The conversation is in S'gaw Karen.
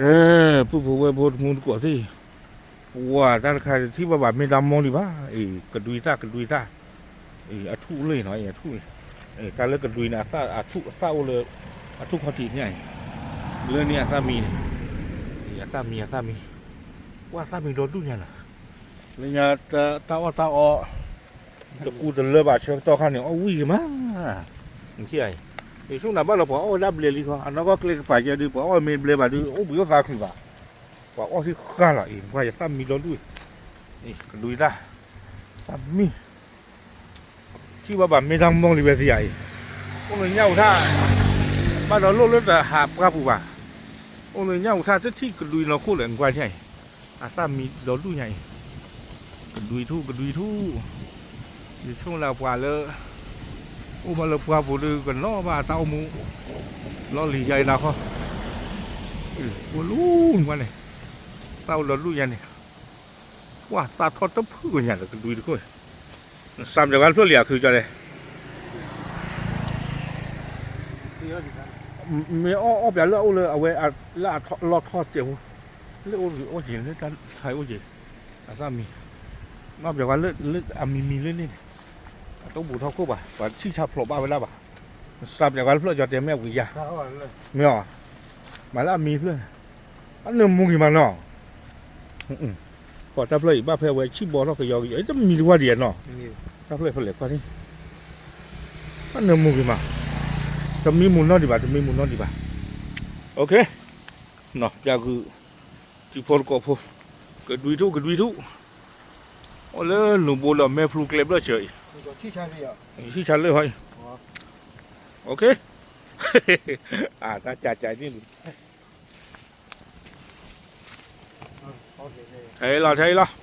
အဲ ပုၢ်ဖိဝဲၢ်ဖိတမူတကိးသ့ၣ်, ပှၤတၢ်တခါထံၣ်ဘၣ်ဘၣ်မ့ၢ်တၢ်မီၢ်လံဘၣ်, အ့ ကဒွံသၣ် ကဒွံသၣ်, အ့ အထူၣ်လၢအံၤနီၤ အံၤအထူၣ်, တၢ်လၢကဒွံန့ၣ် အထူၣ်အသၣ်အိၣ်လၢ အထူၣ်ခီၣ်ထံးန့ၣ်အံၤ, လၢန့ၣ်အသၣ်မံန့ၣ်, အံၤအသၣ်မံ အသၣ်မံ, ပှၤသၣ်မံဒီဒူၣ်ညါနီၤ, လၢညါ တၢ်အီၣ်တၢ်အီ တကူတလၢဘၣ်ဆၢကတီၢ်ခါန့ၣ် အီၣ်ဝံၣ်ဂ့ၤမး, နထံၣ်ဧါအံၤ, ယဆိကမိၣ်ဘၣ်လီၤ ပှၤအီၣ်ဝဲဒၣ်ဘျဲလံခီ, အနီၢ်ကီၢ်ကျဲကပၤကဲဒုး ပှၤအီၣ်မ့ၢ်ဘျဲဘၣ်ဒုး အိၣ်ဘှံးအိၣ်သါချုးဘၣ်, ပှၤအီၣ်ဟံၣ်ဃာ်လီၤအံၤ ပှၤယသၣ်မံဒီဒူၣ်အံၤ, ကဒွံသၣ်, သၣ်မံ ထံၣ်ဘၣ်ဘၣ်မ့ၢ်တၢ်မီၢ်လံဝဲသ့ဧါအံၤ, အိၣ်လၢညၣ်အူထၣ်, ဘၣ်ဒီးလိၣ်လၢတဟးပှၢ်ပူၤဘၣ်, အိၣ်လၢညၣ်အူထၣ်တထံၣ်ကဒွံနီၢ်ခိၣ်လဲၣ် နကွၢ်န့ၣ်အံၤ, အသၣ်မံဒီဒူၣ်ညါအံၤ, ကဒွံထူၣ် ကဒွံထူၣ်, ယဆိကမိၣ်လၢပှၤလၢ အိၣ်ဘၣ်လၢပှၢ်ပူၤဒုးကနီၣ်ဘၣ်တၢ်အိၣ်မူ, လီၢ်လံၤယါအံၤနၤခီ, အိၣ်လူၤနကွၢ်န့ၣ်, သၣ်အိၣ်ဒီဒူၣ်ညါန့ၣ်, ပှၤသၣ်ထီၣ်တဖုကညါဒီးကဒွံတခိၣ်, စးပၠးဝဲတဖျၢၣ်လံ အခုကၠီလဲၣ် မ့ၢ်အီၣ်အီၣ်ပၠးလၢအအိၣ်လၢအဝဲလၢအလီၢ်ထီၣ်တဲာ်ဖိ, လၢအိၣ်အိၣ်က့ၤ လၢတၢ်ခါအိၣ်က့ၤ, အသၣ်မံ, မ့ၢ်ပၠးကွၢ်လၢအမံမံလၢန့ၣ်န့ၣ်, အတအိၣ်ဘူးထီၣ်ခိၣ်ဘၣ် ပှၤဆံၣ်ဆါဖျိးဘၣ်ဝဲဒၣ်ဘၣ်, စးပၠးကွၢ်တဖျၢၣ်ကၠီတဲမ့ၢ်အဝံၤယါ, မ့ၢ်အီၤ, မၤလၢအမံဖျၢၣ်န့ၣ်, ဘၣ်နၢမူဂ့ၤမးနီၤ ပှၤတၢ်ဖျၢၣ်အံၤဘၣ်ဖဲအဝဲဆံၣ်ဘီထီၣ်ကယီကယီ တမံၤတဝါဒံးနီၤ, တၢ်ဖျၢၣ်ဖဲလဲၣ်ကွၢ်န့ၣ်, ဘၣ်နၢမူဂ့ၤမး, တမံမူနီၢ်ဒံးဘၣ် တမံမူနီၢ်ဒံးဘၣ်, ပၠးဂုာ်, စုဖိတကိးဖိ, ကဒွံထူၣ် ကဒွံထူၣ်, အိၣ်လၢလူၤဘိဒီးမဲဖလူကျဲဘျၢၣ်စၢၤအံၤ, ဆံၣ်ဆါလၢဟီအံၤ, တၢ်ကးကးန့ၣ်, ထဲအံၤလီၤ ထဲအံၤလီၤ